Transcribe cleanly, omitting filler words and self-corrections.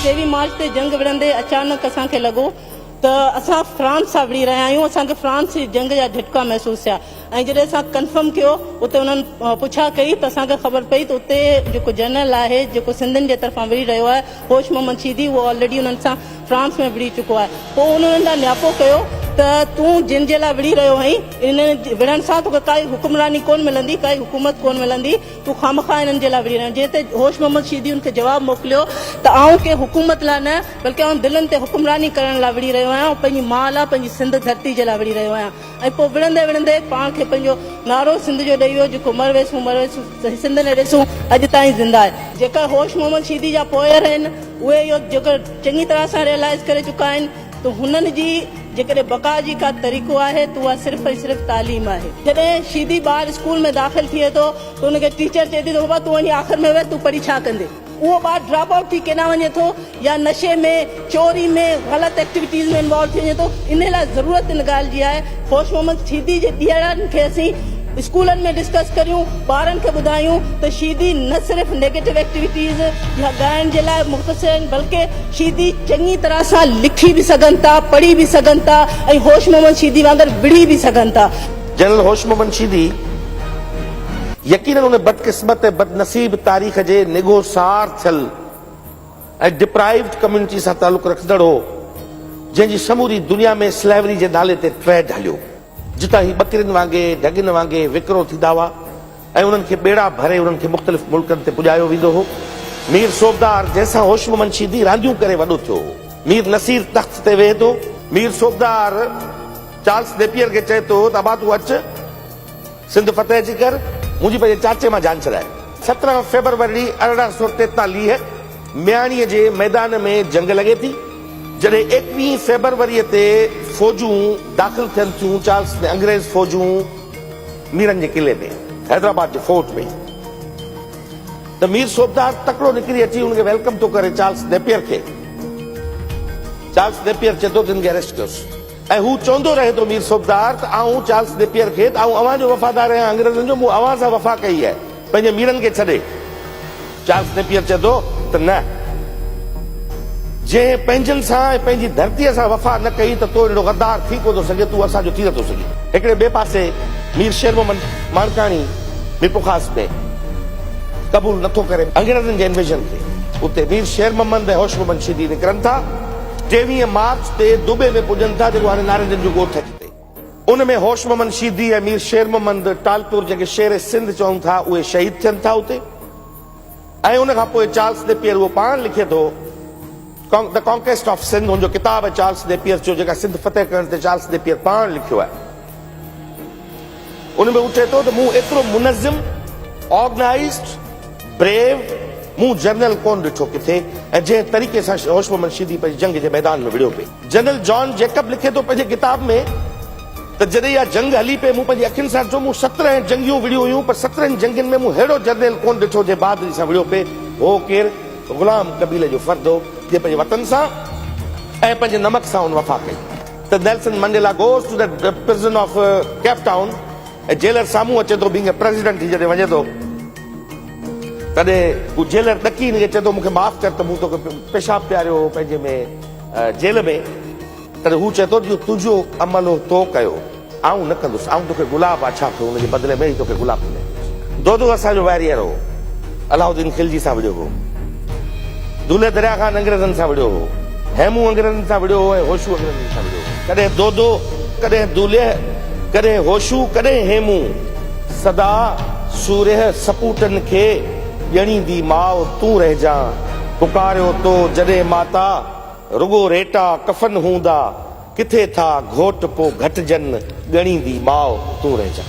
23 march تي جنگ وڙهندي اچانڪ اسان کي لڳو ته اسان فرانس سان وڙهي رهيا آهيون، اسان کي فرانس جي جنگ جا جهٽڪا محسوس ٿيا ۽ جڏهن اسان ڪنفرم ڪيو اتي انهن پڇا ڪئي ته اسان کي خبر پئي ته اتي جيڪو جنرل آهي جيڪو سنڌين جي طرفان وڙهي رهيو آهي هوش محمد شيدي اهو آلريڊي انهن سان فرانس ۾ وڙهي چڪو آهي. پوء انهن ان ڏانهن نياپو ڪيو ته تون جن جي لاء وڙهي رهيو آهين انهن وڙهڻ سان توکي ڪائي حڪمراني ڪونه ملندي، ڪائي حڪومت ڪونه ملندي، تون خوامخواه انهن جي لاء وڙهي رهيو آهين. جنهن تي هوش محمد شيدي ان کي جواب موڪليو ته آئون ڪنهن حڪومت لاء نه بلڪه آئون دلن تي حڪمراني ڪرڻ لاء وڙهي رهيو آهيان، آئون پنهنجي ماء لاء پنهنجي سنڌ ڌرتي جي لاء وڙهي رهيو آهيان ۽ پوء وڙهندي وڙهندي پاڻ کي پنهنجو نعرو سنڌ جو ڏئي ويو جيڪو مر ويسون مر ويسون سنڌ نه ڏيسون اڄ تائين زنده آهي. جيڪا هوش محمد شيدي جا پوئر آهن اهي اهو جيڪو چڱي طرح سان ريئلائيز ڪري چڪا آهن ته هنن جي جيڪڏهن بقا جي ڪا طريقو آهي ته اها صرف ۽ صرف تعليم آهي. جڏهن شيدي ٻار اسڪول ۾ داخل ٿئي ٿو ته ان کي ٽيچر چئي ٿي ته بابا تون وڃي آخر ۾ ويهه تون پڙهي ڇا ڪندين. اهو ٻار ڊراپ آئوٽ ٿي ڪيڏانهن وڃي ٿو يا نشي ۾، چوري ۾، غلط ايڪٽيوٽيز ۾ انوالو ٿي وڃي ٿو. انهي لاء ضرورت ان ڳالهه جي آهي هوش محمد شيدي جي ڏينهڙن کي اسين اسڪولن ۾ ڊسڪس ڪريون، ٻارن کي ٻڌايون ته شيدي نه صرف نيگيٽو ايڪٽيوٽيز يا ڳائڻ جي لاء مختصر آهن بلڪه شيدي چڱي طرح سان لکي به سگهن ٿا، پڙهي به سگهن ٿا ۽ هوش محمد شيدي وانگر وڙهي به سگهن ٿا. جنرل هوش محمد شيدي يقينن ان بدقسمت ۽ بدنصيب تاريخ جي نگهو سار ٿيل ۽ ڊپرائيوڊ ڪميونٽي سان تعلق رکندڙ هو جنهن جي سموري دنيا ۾ سليوري جي نالي تي ٽريڊ هليو. جتان هي ٻڪرين وانگي، ڍڳين وانگي وڪرو ٿيندا هئا ۽ انهن کي ٻيڙا ڀري انهن کي مختلف ملڪن تي پڄايو ويندو هو. مير صوبدار جنهن سان هوش محمد شيدي رانديون ڪري وڏو ٿيو هو. مير نصير تخت تي ويهي ٿو. مير صوبدار چارلس نيپيئر کي چئي ٿو ته ابا تون اچ، سنڌ فتح اچي ڪر، منهنجي پنهنجي چاچي مان جان ڇڏاء. 17 فيبروري 1843 مياڻيء جي ميدان ۾ جنگ لڳي ٿي. جڏهن ايڪويهين فيبروريء تي فوجون داخل ٿين ٿيون چارلس ۾ انگريز فوجون ميرن جي قلعي ۾، حيدرآباد جي فورٽ ۾، ته مير صوبدار تڪڙو نڪري اچي ان کي welcome ٿو ڪري چارلس نيپيئر کي. چارلس نيپيئر چئي ٿو ته هن کي اريسٽ ڪيوس ۽ هو چوندو رهي ٿو مير صوبدار ته آئون چارلس نيپيئر کي ته آئون اوهان جو وفادار آهيان انگريزن جو مون اوهان سان وفا ڪئي آهي پنهنجي ميرن کي ڇڏي. چارلس نيپيئر چئي ٿو ته نه، جنهن پنهنجن سان ۽ پنهنجي ڌرتيء سان وفا نه ڪئي ته تو اهڙو غدار ٿي ڪونه ٿو سگهي، تون اسان جو ٿي نٿو سگهين. هڪڙي ٻئي پاسي مير شير محمد ماڻڪاڻي ميرپورخاص ۾ قبول نٿو ڪري انگريزن جي انويزن کي. اتي مير شير محمد ۽ هوش محمد شيدي نڪرن ٿا. 23 مارچ تي دٻي ۾ پڄن ٿا جيڪو هاڻي نارنجن جو ڳوٺ آهي جتي. ان ۾ هوش محمد شيدي ۽ مير شير محمد ٽالپور جنهن کي شير سنڌ چون ٿا اهي شهيد ٿين ٿا اتي ۽ ان کان پوء چارلس نيپيئر اهو پاڻ لکي ٿو The Conquest of Sindh هن جو ڪتاب آهي چارلس نيپيئر جو جيڪا سنڌ فتح ڪرڻ تي چارلس نيپيئر پاڻ لکيو آهي ان ۾ هو چئي ٿو ته مون ايترو منظم Organized Brave مون جنرل ڪونه ڏٺو ڪٿي ۽ جنهن طريقي سان هوش محمد شيدي پنهنجي جنگ جي ميدان ۾ وڙهيو پئي. جنرل جان جيڪب لکي ٿو پنهنجي ڪتاب ۾ ته جڏهن اها جنگ هلي پئي مون پنهنجي اکين سان ڏٺو مون 17 جنگيون وڙهيون هيون پر 17 جنگين ۾ مون ههڙو جرنيل ڪونه ڏٺو جنهن بهادري سان وڙهيو پئي. هو ڪير؟ غلام قبيلي جو فرد هو جنهن پنهنجي وطن سان ۽ پنهنجي نمڪ سان هن وفا ڪئي ته Nelson Mandela goes to the prison of Cape Town ۽ jailer سامهون اچي ٿو بينگ اي پريزيڊنٽ ٿي جڏهن وڃي ٿو تڏهن هو جيلر ڏڪي هن کي چئي ٿو مون کي معاف ڪر ته مون توکي پيشاب پياريو هو پنهنجي ۾ جيل ۾. تڏهن هو چئي ٿو ته اهو تنهنجو عمل هو تو ڪيو، آئون نه ڪندس، آئون توکي گلاب آڇان ٿو، ان جي بدلي ۾ ئي توکي گلاب ملندس. دودو اسان جو واريئر هو، علاؤالدين خلجي سان وڙهيو هو. دولهه دريا خان انگريزن سان وڙهيو هو. هيمون انگريزن سان وڙهيو هو ۽ هوشو انگريزن سان وڙهيو هو. ڪڏهن دودو، ڪڏهن دولهه، ڪڏهن هوشو، ڪڏهن هيمون، سدا سورهيه سپوٽن کي ڄڻيندي ماء تون رهجان. پڪاريو تو جڏهن ماتا، رڳو ريٽا ڪفن هوندا، ڪٿي ٿا گهوٽ پو گهٽجن، ڳڻيندي ماء تون رهجان.